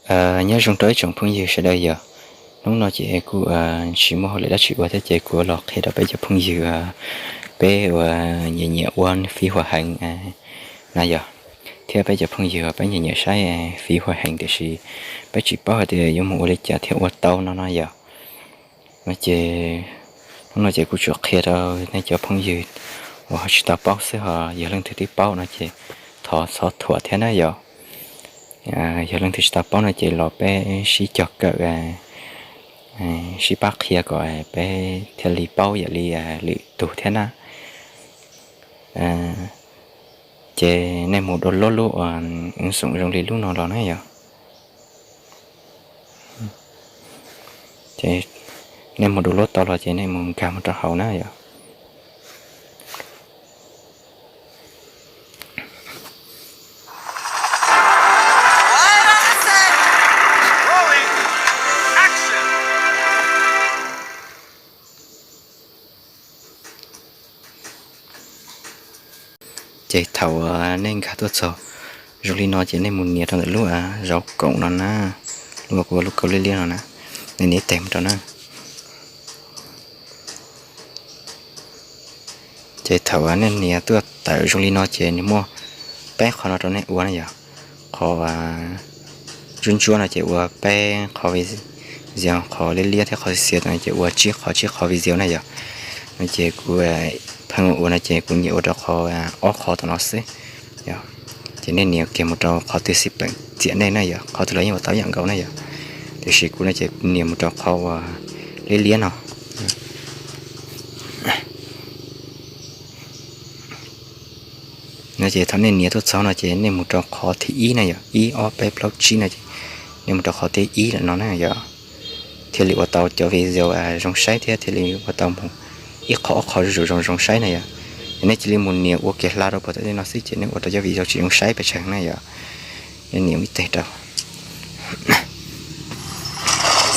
Nyob zoo rau ib tsoom phooj ywg sawv daws yog, hnub no ces kuj tsis muaj hauj lwm dab tsi ua thiab ces kuv los qhia rau peb cov phooj ywg, peb uas nyiam nyiam ua fij huam heev na yog, thiab peb cov phooj ywg peb nyiam nyiam saib fij huam heev tiam sis peb tsis paub hais tias yuav mus ua li cas thiaj ua tau no no yog. No ces hnub no ces kuv tsuas qhia rau nej cov phooj ywg uas ho tsis tau paub xwb, ho yog leej twg twb paub no ces thov txhob thuam thiab na yog. Yog leej twg tsis tau paub no ces los peb sib cog kawm, sib pab qhia kom peb thiaj li paub yam li lwm tus thiab na. Ces nej mus download lub uas xoom zoo li lub no los na yog. Ces nej mus download tau los ces nej mus nkag mus rau hauv na yog. Ces thaum nej nkag tuaj txog zoo li no ces nej mus nias rau ntawm lub zauv koom no na, lub uas kuv ua lub kaus liab liab no na, nej nias ib teg mus rau na. Ces thaum nej nias tuaj tawm zoo li no ces nws muaj peb qhov no rau nej ua na yog. Qhov ntsuab ntsuab no ces ua peb qhov video, qhov liab liab thiab qhov xiav xiav no ces ua tsib qhov tsib qhov video na yog. No ces kuv pheej ua no ces kuv nyiam ua rau qhov ob qhov tom no xwb. Ces nej nias kiag mus rau qhov twg xij peem txiam nej na yog, qhov twg los yeej ua tau ib yam nkaus na yog. Tiam sis kuv no ces kuv nias mus rau qhov uas liab liab no. No ces thaum nej nias tuaj txog no ces nej mus rau qhov thib ib na yog, ib ob peb plaub tsib no ces nej mus rau qhov thib ib lawm no na yog, thiaj li ua tau cov video zoo saib thiab thiaj li ua tau mus ib qhov ob qhov zuj zus zoo zoo saib na yog. Ces nej cia li mus nias ua kiag hla rau puag ta tej no xwb ces nej ua rau cov video tsis zoo saib pes tsawg na yog. Nej nias ib teg rau.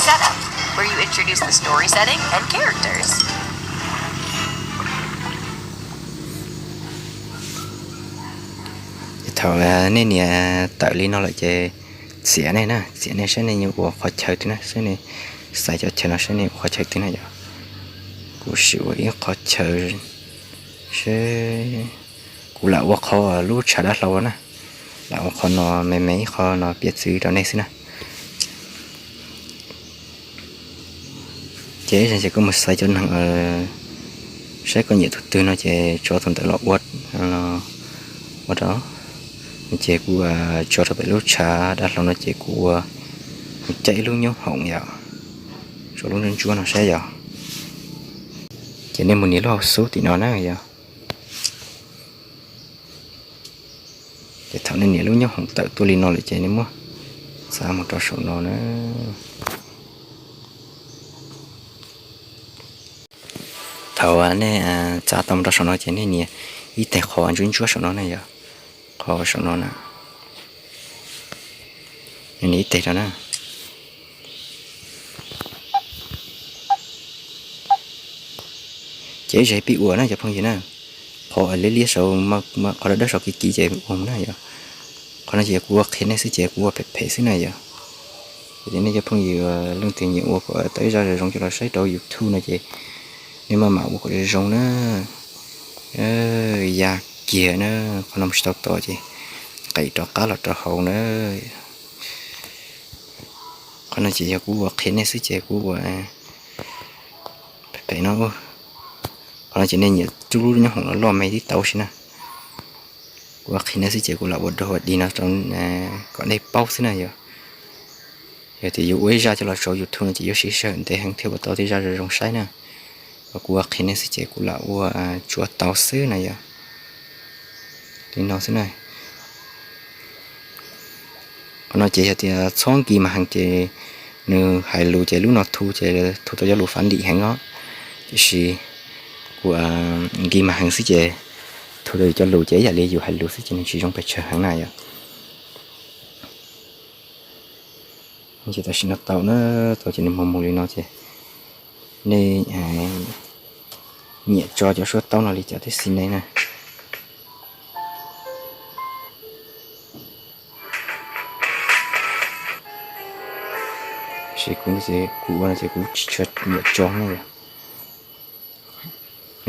Setup, where you introduce the story setting and characters. Ces thaum nej nias tawm li no lawm ces txiam nej na, txiam nej saib nej yuav ua qhov chaw twg na, saib nej xaiv cov chaw no saib nej ua qhov chaw twg na yog. Kuv sim ua ib qhov chaw seb, kuv lam ua qhov lub tshav dav hlau na, lam ua qhov no me me ib qho no piav txwv rau nej xwb na. Ces ib zaug ces koj mus xaiv cov neeg saib koj nyiam tus twg no ces tso tus ntawd los ua, ua rau. Ces kuv tso rau pem lub tshav dav hlau no ces kuv ua, kuv caij ib lub nyob hoom yom, tso lub ntsuab ntsuab no saib yog. Ces nej mus nias lub hauv xub tim no na yog. Ces thaum nej nias lub nyob hoom tawm tuaj li no lawm ces nej muab txav mus rau saum no na. Thaum nej txav tau mus rau saum no ces nej nias ib teg qhov ntsuab ntsuab saum no na yog, qhov saum no na, nej nias ib teg rau na. Ces ib zaug pib ua na cov phooj ywg na, qhov liab liab saud, qhov dawb dawb saud kiv kiv ces ua mus na yog. Qhov no ces yog kuv ua qhia nej xwb ces kuv ua phem phem xwb na yog. Ces nej cov phooj ywg leej twg nyiam ua kom tau ib zaj zoo zoo coj los saib rau YouTube no ces nej maj mam ua kom zoo zoo na. Ya kiag na, qhov no mus tsis tau tos ces nqis rov qab los rau hauv na. Qhov no ces yog kuv ua qhia nej xwb ces kuv ua phem phem no. Qhov no ces nej nyiam rub lub nyob hoom los loj me tib tau si na. Kuv ua qhia nej xwb ces kuv lam ua dog ua dig no rau kom nej paub xwb na yog. Yog tias yuav ua ib zaj coj los tso YouTube no ces yuav siv sij hawm ntev heev thiaj ua tau tej zaj zoo zoo saib na. Kuv ua qhia nej xwb ces kuv lam ua tsuav tau xwb na yog. Li no xwb na. Qhov no ces yog tias txhob nkis mas heev ces nws hais lus ces lub no thu ces thu tau cov lus fav lim heev os. Tiam sis kuv nkis mas heev xwb ces thu tau yus cov lus ces ib yam li yus hais lus xwb ces nws tsis zoo pes tsawg heev na yog. Ces tam sim no tau na, tau ces nws mus mus li no ces nej nyiam tso cov suab taub no li cas tib si nej na. Ces kuv, kuv ua no ces kuv tsis tshua nyiam tso na yom.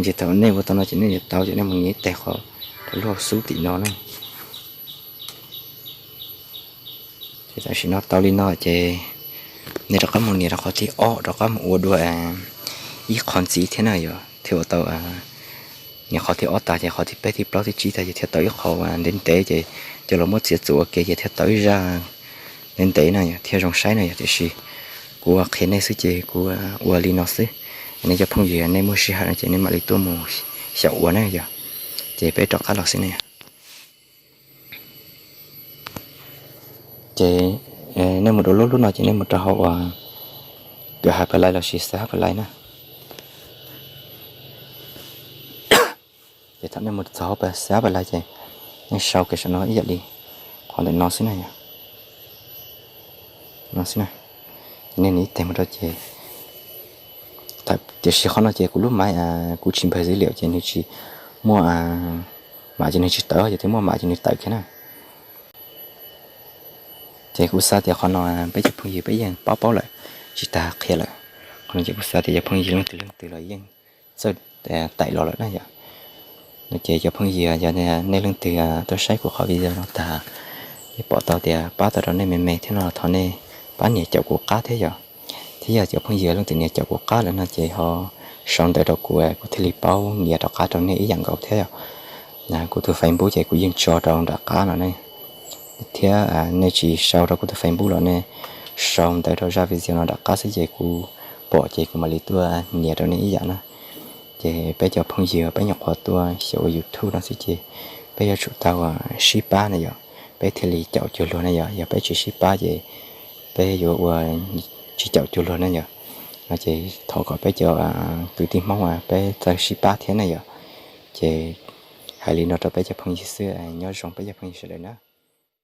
Ces thaum nej ua tau no ces nej yuav tau ces nej mus nias ib tes qhov lub hauv xub tim no na. Ces tam sim no tau li no ces nej rov qab mus nias rau qhov thib ob, rov qab mus ua dua ib qho ntxiv thiab na yom, thiaj ua tau, nias qhov thib ob tas ces qhov thib peb, thib plaub, thib tsib tas ces thiaj tau ib qho ntev ntev ces coj los muab txiav txim ua ke ces thiaj tau ib zaj ntev ntev na yom, thiaj zoo saib na yom. Tiam sis kuv qhia nej xwb ces kuv ua li no xwb. Nej cov phooj ywg nej muaj sij hawm no ces nej mam li tuaj mus xyaum ua na yom. Ces peb rov qab los xwb na yom. Ces nej mus dua lub lub no ces nej mus rau hauv uas pab hab pab lais lossis xab hab pab lais na. Ces thaum nej mus txog hauv xab hab pab lais ces nej sau kiag saum no ib yam li qhov ntawm no xwb na yom. No xwb na. Ces nej nias ib teg mus rau ces, tiam sis qhov no ces kuv lub maiv kuv tsis npawg dữ liệu ces nws tsis muaj mam ces nws tsis tawm, yog tias muaj mam ces nws tawm kiag na. Ces kuv xav tias qhov no peb cov phooj ywg peb yeej paub paub lawm, tsis tas qhia lawm. Qhov no ces kuv xav tias cov phooj ywg leej twg leej twg los yeej txawj taim los lawm na yom. No ces cov phooj ywg yog nej leej twg tuaj saib kuv qhov video no tag, nej pom tau tias pab tau rau nej me me thiab no thov nej pab nias caum kuv qab thiab yom. Thiab yog cov phooj ywg leej twg nias caum kuv qab lawm no ces ho sau ntawv rau kuv, kuv thiaj li paub nias rov qab rau nej ib yam nkaus thiab yom. Kuv tus Facebook ces kuv yeej tso rau nram qab no ne. Thiab nej tsis sau rau kuv tus Facebook los nej sau ntawv rau zaj video no nram qab xwb ces kuv pom ces kuv mam li tuaj nias rau nej ib yam na. Ces peb cov phooj ywg peb nyuam qhuav tuaj xyaum ua YouTube no xwb ces peb yuav tsum tau sib pab na yom, peb thiaj li caum cuag luag na yom. Yog peb tsis sib pab ces peb yuav ua tsis caum cuag luag na yom. No ces thov kom peb cov kwv tij Hmoob peb txawj sib pab thiab na yom. Ces hais li no rau peb cov phooj ywg xwb, nyob zoo peb cov phooj ywg sawv daws na.